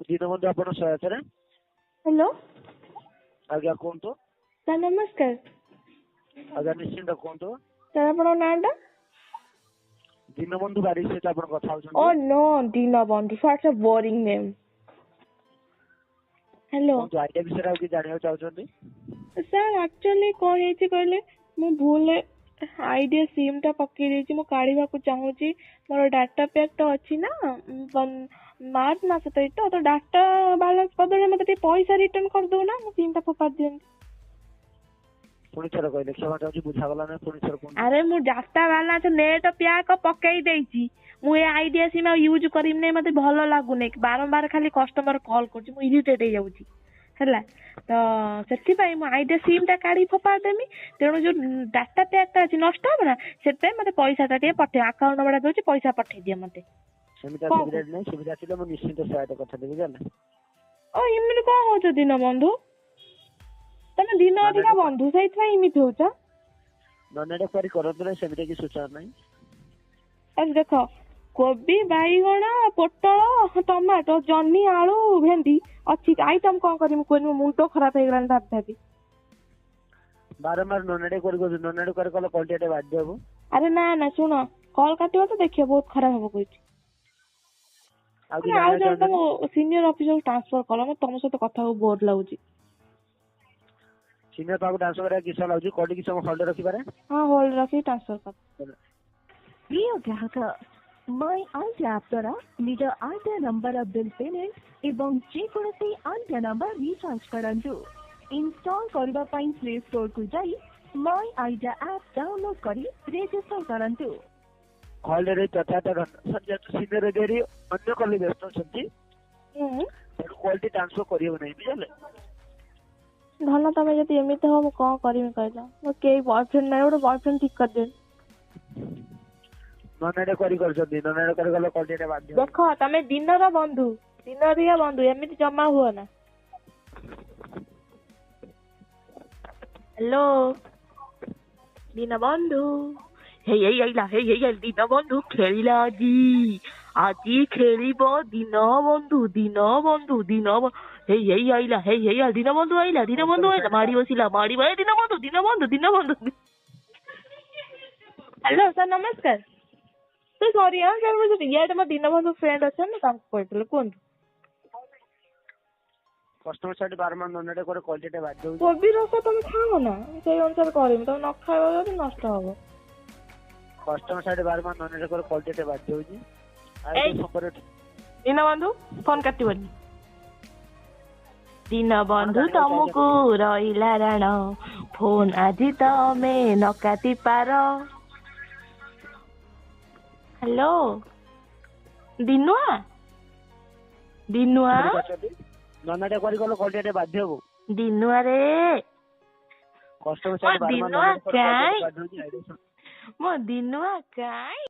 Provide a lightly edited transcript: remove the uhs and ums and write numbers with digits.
ଦୀନବନ୍ଧୁ ଆପଣ ସହାୟତାରେ। ହ୍ୟାଲୋ। ଆଜ୍ଞା କୁହନ୍ତୁ। ସାର୍ ନମସ୍କାର। ଆଜ୍ଞା ନିଶ୍ଚିନ୍ତ କୁହନ୍ତୁ। ସାର୍ ଆପଣଙ୍କ ନାଁଟା? ଦୀନବନ୍ଧୁ ବାରିକ ସହିତ ଆପଣ କଥା ଓ ହଉଛନ୍ତି। No, Dinabandhu, such a boring name. Hello. କୁହନ୍ତୁ, ଆଇଡିଆ ବିଷୟରେ ଆଉ କିଛି ଜାଣିବାକୁ ଚାହୁଁଛନ୍ତି? ସାର୍ ଆକ୍ଚୁଆଲି କଣ ହେଇଛି କହିଲେ, ମୁଁ ଭୁଲରେ ଆଇଡିଆ ସିମ୍ ଟା ପକେଇ ଦେଇଛି, ମୁଁ କାଢିବାକୁ ଚାହୁଁଛି। ମୋର ଡାଟା ପ୍ୟାକ୍ ତ ଅଛି ନା, ମାର୍ଚ୍ଚ ମାସ ତ ଏଇଟା ତ ଡାଟା ବାଲାନ୍ସ ବଦଳରେ ମତେ ଟିକେ ପଇସା ରିଟର୍ନ କରିଦଉନା, ମୁଁ ସିମ୍ ଟା ଫୋପାଡ଼ି ଦିଅନ୍ତି। ପୁଣି ଥରେ କହିଲେ, କ୍ଷମା ଚାହୁଁଛି, ବୁଝାଗଲା ନାହିଁ, ପୁଣି ଥରେ କୁହନ୍ତୁ। ଆରେ ମୁଁ ଡାଟା ବାଲାନ୍ସ ନେଟ୍ ପ୍ୟାକ୍ ପକେଇ ଦେଇଛି, ମୁଁ ଏ ଆଇଡିଆ ସିମ୍ ଆଉ ୟୁଜ୍ କରିବି ନାହିଁ, ମତେ ଭଲ ଲାଗୁନି, ବାରମ୍ବାର ଖାଲି କଷ୍ଟମର କଲ୍ କରୁଛି, ମୁଁ ଇରିଟେଟ୍ ହେଇଯାଉଛି। ହେଲା ତ ସେଥିପାଇଁ ମୁଁ ଆଇଡିଆ ସିମ୍ ଟା କାଢି ଫୋପାଡ଼ି ଦେମି, ତେଣୁ ଯୋଉ ଡାଟା ପ୍ୟାକ୍ ଟା ଅଛି ନଷ୍ଟ ହବ ନା, ସେଥିପାଇଁ ମତେ ପଇସା ଟା ଟିକେ ପଠେଇ, ଆକାଉଣ୍ଟ ନମ୍ବର ଟା ଦଉଛି, ପଇସା ପଠେଇ ଦିଅ ମତେ। ସେମିତି କଣ ସୁବିଧା ନାହିଁ, ସୁବିଧା ଥିଲେ ମୁଁ ନିଶ୍ଚିନ୍ତ ସହାୟତା କରିଥାନ୍ତି, ବୁଝିଲେ। ଓ ଏମିତି କଣ ହଉଛ ଦୀନବନ୍ଧୁ, ତମେ ଦିନ ଅଧିକା ବନ୍ଧୁ ସେଇଥିପାଇଁ ଏମିତି ହଉଛ। ନନେଟା କ୍ୱାରି କରନ୍ତୁ ନାହିଁ, ସେମିତି କିଛି ସୂଚନା ନାହିଁ। ଆରେ ଦେଖ, କୋବି, ବାଇଗଣ, ପୋଟଳ, ଟମାଟୋ, ଜହ୍ନି, ଆଳୁ, ଭେଣ୍ଡି ଅଛି, ଆଇଟମ କଣ କରିବି କୁହନି, ମୋ ମୁଣ୍ଡ ଖରାପ ହେଇଗଲାଣି ଭାବି ଭାବି। ବାରମ୍ବାର ନନେଟା କ୍ୱାରି କରୁଛନ୍ତି, ନନେଟା କ୍ୱାରି କଲେ କଲ୍ ଟି ବାଧ୍ୟ ହବ। ଆରେ ନା ନା ଶୁଣ, କଲ୍ କାଟିବ ତ ଦେଖିବ ବହୁତ ଖରାପ ହବ କହୁଛି। ଆଉ କିଛି ଆଉ ଜାଣିବାକୁ ଜଣେ ତମ ଚାହୁଁଛନ୍ତି? ସିନିୟର ଅଫିସର ଟ୍ରାନ୍ସଫର କର, ମତେ ତମ ସହିତ କଥା ହବାକୁ ବୋର ଲାଗୁଛି। ସିନିୟର ପାଖକୁ ଟ୍ରାନ୍ସଫର କରିବାକୁ କିଛି ସମୟ ଲାଗୁଛି, କଲ୍ ଟି କିଛି ସମୟ ହୋଲ୍ଡ ରଖିପାରେ। ହଁ, ହୋଲ୍ଡ ରଖିକି ଟ୍ରାନ୍ସଫର କର। ପ୍ରିୟ ଗ୍ରାହକ, ମାଇ ଆଇଡିଆ ଆପ୍ ଦ୍ୱାରା ନିଜ ଆଇଡିଆ ନମ୍ବର ବିଲ୍ ପେମେଣ୍ଟ ଏବଂ ଯେକୌଣସି ଅନ୍ୟ ନମ୍ବର ରିଚାର୍ଜ କରନ୍ତୁ। ଇନଷ୍ଟଲ୍ କରିବା ପାଇଁ ପ୍ଲେ ଷ୍ଟୋରକୁ ଯାଇ ମାଇ ଆଇଡିଆ ଆପ୍ ଡାଉନଲୋଡ୍ କରି ରେଜିଷ୍ଟର କରନ୍ତୁ। କଲ୍ ରେ ଯଥାର୍ଥ ସାର୍, ଯେହେତୁ ସିନିୟର ଅଧିକାରୀ ଅନ୍ୟ କଲ୍ ବ୍ୟସ୍ତ ଅଛନ୍ତି, ତେଣୁ କଲ୍ ଟି ଟ୍ରାନ୍ସଫର କରିହେବ ନାହିଁ, ବୁଝିଲେ। ଧନ, ତମେ ଯଦି ଏମିତି ହବ ମୁଁ କଣ କରିବି କହିଲ? ମୋର କେହି ବୟଫ୍ରେଣ୍ଡ ନାହିଁ, ଗୋଟେ ବୟଫ୍ରେଣ୍ଡ ଠିକ କରିଦିଅନି। ନନେଟା କ୍ୱାରି କରୁଛନ୍ତି, ନନେଟା କ୍ୱାରି କଲେ କଲ୍ ଟି ବାଧ୍ୟ ହବ। ଦେଖ, ତମେ ଦିନର ବନ୍ଧୁ, ଦିନରିଆ ବନ୍ଧୁ, ଏମିତି ଜମା ହୁଅ ନା। ହ୍ୟାଲୋ ଦୀନବନ୍ଧୁ, ହେଇ ହେଇ ଆଇଲା, ହେଇ ହେଇ ଆଇଲା ଦୀନବନ୍ଧୁ, ଖେଳିଲା ଆଜି, ଆଜି ଖେଳିବ ଦୀନବନ୍ଧୁ, ଦୀନବନ୍ଧୁ, ଦୀନ, ହେଇ ହେଇ ଆଇଲା, ହେଇ ହେଇ ଆଇଲା ଦୀନବନ୍ଧୁ, ଆଇଲା ଦୀନବନ୍ଧୁ, ଆଇଲା, ମାଡି ବସିଲା, ମାଡି, ଏ ଦୀନବନ୍ଧୁ, ଦୀନବନ୍ଧୁ, ଦୀନବନ୍ଧୁ। ହ୍ୟାଲୋ ସାର୍ ନମସ୍କାର। ସାର୍ ସରି, ହଁ ସାର୍, ମୁଁ ଇଆଡ଼େ ମୋ ଦୀନବନ୍ଧୁ ଫ୍ରେଣ୍ଡ ଅଛନ୍ତି, ତାଙ୍କୁ କହିଥିଲି, କୁହନ୍ତୁ। କଷ୍ଟମର ସାଇଡ୍ ବାରମ୍ବାର ନନେଟା କ୍ୱାରି କଲ୍ ଟି ବାଧ୍ୟ ହଉଛି। କୋବି ରସ ତମେ ଖାଅ ନା, ସେଇ ଅନୁସାରେ କରିବି, ତମେ ନ ଖାଇବ ଯଦି ନଷ୍ଟ ହବ। କଷ୍ଟମର ସାଇଡ୍ ବାରମ୍ବାର ନନେଟା କ୍ୱାରି କଲ୍ ଟି ବାଧ୍ୟ ହଉଛି। ଆଉ ଏଇ। ସମ୍ପର୍କ ଦୀନବନ୍ଧୁ, ଫୋନ କାଟିବନି। ଦୀନବନ୍ଧୁ, ତମକୁ ରହିଲା ରାଣ, ଫୋନ ଆଜି ତମେ ନ କାଟି ପାର। ହ୍ୟାଲୋ ଦିନୁଆ, ଦିନୁଆ। ନନେଟା କ୍ୱାରି କଲେ କଲ୍ ଟି ବାଧ୍ୟ ହବ। ଦିନୁଆ ରେ। କଷ୍ଟମର ମୋ ସାଇଡ୍ ବାରମ୍ବାର ଦିନୁଆ ନନେଟା କ୍ୱାରି କାଇଁ ବାଧ୍ୟ ହଉଛି। ମୋ ଦିନୁଆ କାଇଁ।